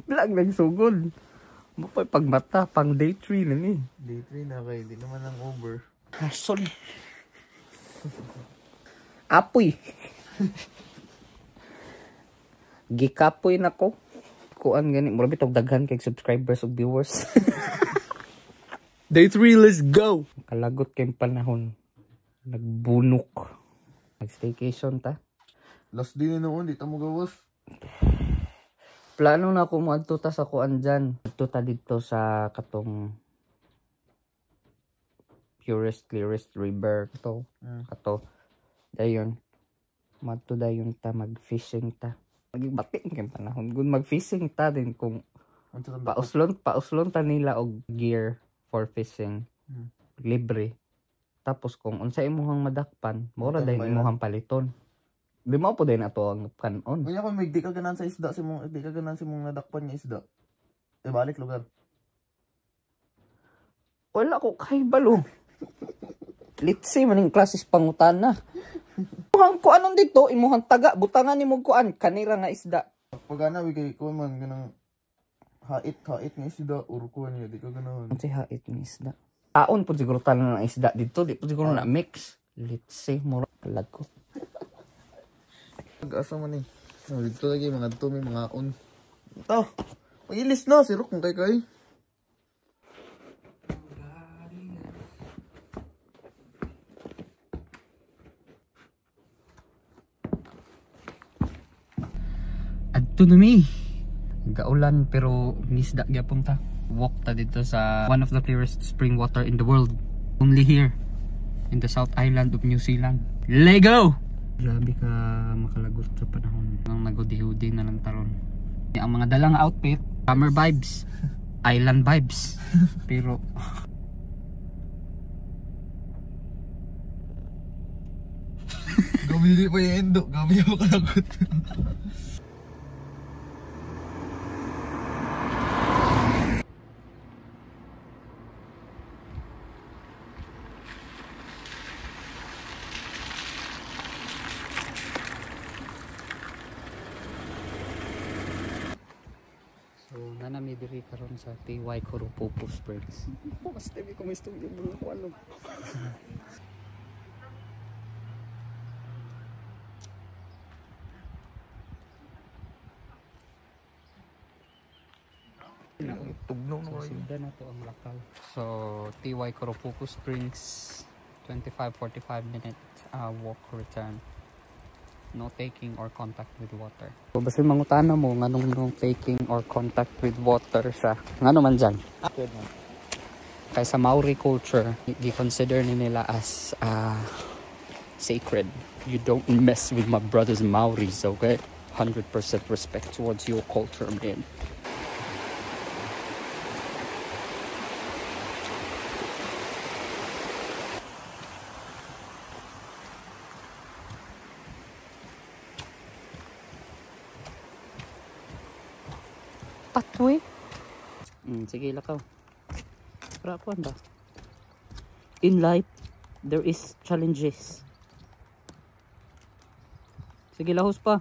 Vlog nagsugod. Mapay pagmata pang day 3 na ni. Day 3 na kay di naman ang over. Hason. Apoy. Gikapoy na ko. Kuan gani mura bitog daghan kay subscribers ug viewers. Day 3, let's go. Kalagot kay panahon. Nagbunok. Nag-staycation ta. Last day na noon, di ta mo gawas. Plano na ako moadto ta sa kuan dyan. Adto ta dito sa katong purest, clearest river to. Kato. Dayon. Madto dayon ta mag-fishing ta. Magibati kay panahon. Gun mag-fishing ta din kung pauslon ta nila og gear for fishing. Libre. Tapos kung unsa imong madakpan, mura dayon imong paliton. Di mo po din ato ang kanon. Kaya kung may di ka ganan sa isda, si mong di ka ganan sa mong nadakpan nga isda. E balik lugar. Wala ko kay balo. Let's say maning klases pangutana. Imuhang kuanon dito, imuhang taga butangan nimo kuan kanira nga isda. Pagana wi kay kuan man ganang hait nga isda or kuan di ka ganahan. Unsay hait nga isda? Taon po siguro tanan ng isda dito, di po siguro na mix. Let's say mura kalagot. Asa man eh. No, dito lagi mga to may mga on. Ito. Pagilis na si Rock kung kay kay. Adto na mi. Gaulan pero nisda gyapon ta. Walk ta dito sa one of the clearest spring water in the world. Only here in the South Island of New Zealand. Lego! Grabe ka makalagot sa panahon. Ang nagudi-hudi na lang taron. Ang mga dalang outfit, summer vibes, island vibes. Pero gabi pa yung endo, gabi yung makalagot. So, nanami diri karon sa TY Koropokoo Springs. Bukas TV ko may studio bro ko ano. Tugnaw na kayo. Sundan na to ang lakaw. So, TY Koropokoo Springs, 25-45 minute walk return. No taking or contact with water. So, basta mangutana mo nganong no taking or contact with water siya. Ngano man dyan? Kay sa Maori culture, gi-consider ni nila as sacred. You don't mess with my brothers Maoris, okay? 100% respect towards your culture, man. Patwe. Sige, lakaw. Pero ako ba? In life, there is challenges. Sige, lahos pa.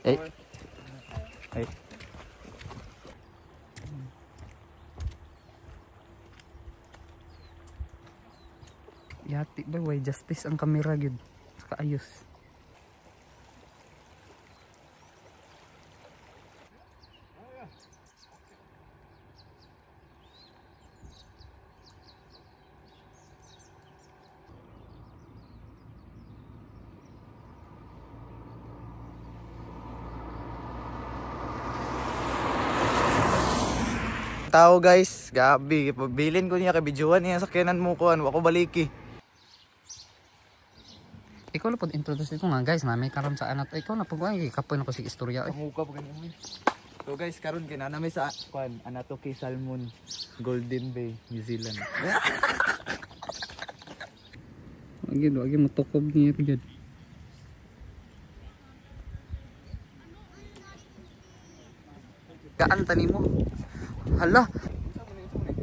Eh. Ay. Yati ba, way justice ang kamera gyud. Kaayos. Tao guys, gabi, pabilin ko niya kay bidyuhan niya sakyanan mo kuan, wa ko baliki. Ikaw na po introduce dito nga guys, na may karon sa anak. Ikaw na po ay kapoy na ko si istorya. Pamuka pa ganyan mo. So guys, karon kay na sa kuan, Anatoki Salmon, Golden Bay, New Zealand. Wagi motukob niya gyud. Gaan tani mo. Hala.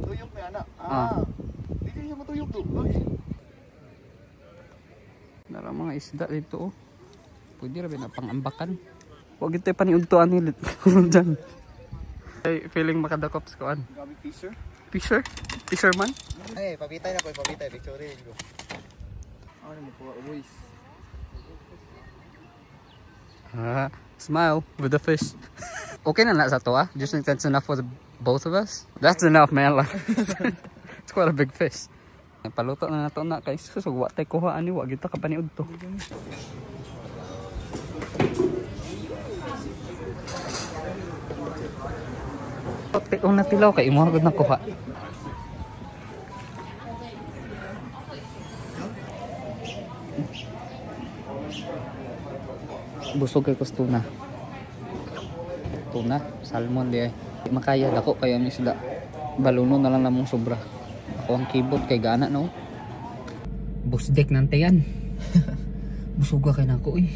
Tuyok na anak. Ah. Dili siya matuyok do. Nara mga isda dito oh. Pwede ra ba na pangambakan? Wag ito paniudtoan ni dyan. Ay, feeling makadakop sa kuan. Gabi fisher. Fisher? Fisherman? Ay, pabitay na ko, pabitay picture ko. Ano mo kuha boys? Ah, smile with the fish. Okay na na sa to ah. Do you think that's enough for the both of us? That's enough, man. Like, it's quite a big fish. Paluto na nato na kay sus wa tay kuha ani wa gyud ta kapaniud to. Tiong na tilaw kay imo gud na kuha. Busog kay kus tuna. Tuna, salmon di ay. Di makaya dako kayo ang isda. Baluno na lang namong sobra. Ako ang keyboard kay gana no. Busdek nantayan. Busuga kay nako eh.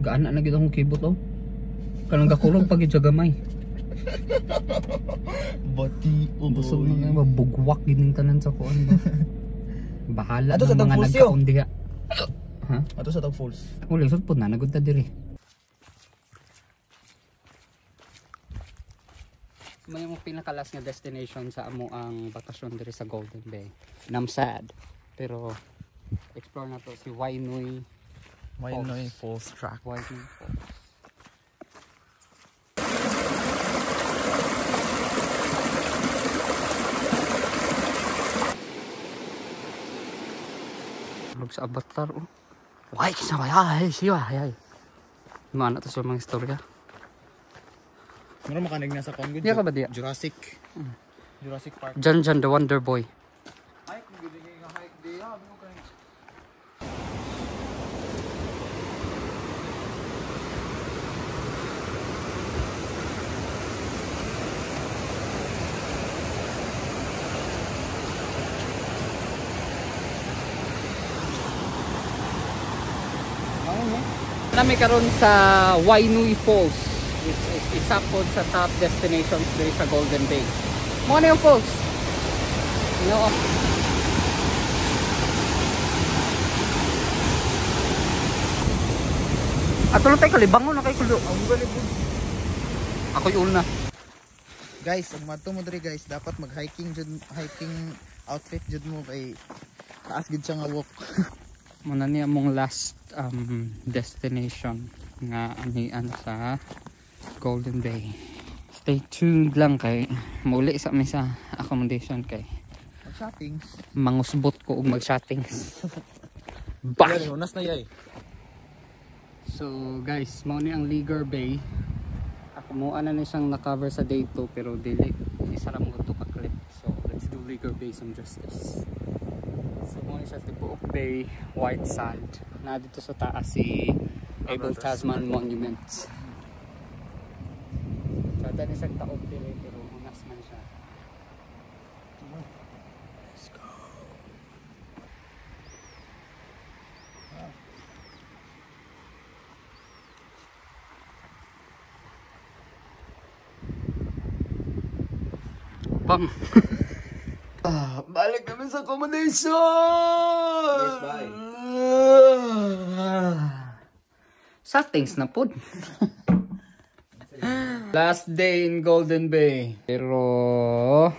Gaana na gyud akong keyboard oh. Kanang gakulog pag gyud sa gamay. Bati Busog na nga mabugwak gid ning tanan sa kuan ba. Bahala Ato sa ng mga tag Falls, yo. nagkaon diha. Ha? Ato sa Tag Falls. Uli sud pud na nagud ta diri. May mo pinakalas nga destination sa amo ang bakasyon diri sa Golden Bay. And I'm sad. Pero explore na to si Wainui. Wainui Falls Track. Wainui Falls. Lug sa avatar oh. Why kinaway ay siya ay ay. Maana to sa mga istorya. Meron makanig na sa Congo. Diya ka ba diya? Jurassic. Jurassic Park. Jan Jan the Wonder Boy. Ay, kung gini nga hike diya, abi ko kay. Nami karon sa Wainui Falls, which is isa pod sa top destinations diri sa Golden Bay. Mo na yung falls. No. Ato lang tayo kalibangon na kay kulo. Ako'y una. Guys, ang madto mo diri guys, dapat mag-hiking jud, hiking outfit jud mo kay taas gid siya nga walk. Muna niya mong last destination nga anian sa Golden Bay. Stay tuned lang kay muli sa mi sa accommodation kay Mag-shopping. mangusbot ko og mag-shoppings. Bye. Unas na yay. So guys, mao ni ang Ligar Bay. Ako mo ana ni siyang na-cover sa day 2 pero dili isa ra mo to ka clip. So let's do Ligar Bay some justice. So mo ni siya tibuok bay, white sand. Na dito sa taas si Abel Tasman Monument. Sada ni siyang taob dili pero unas man siya. Let's go. Bang. Ah, balik kami sa accommodation. Yes, bye. Sa things na pod. Last day in Golden Bay. Pero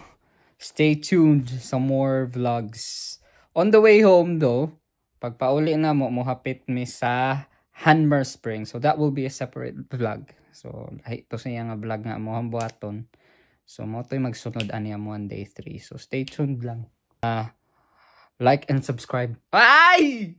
stay tuned sa more vlogs. On the way home though, pagpauli na mo, mohapit mi sa Hanmer Spring. So that will be a separate vlog. So ay ito sa iya nga vlog nga mo buhaton. So mo to'y magsunod ani mo on day 3. So stay tuned lang. Like and subscribe. Ay!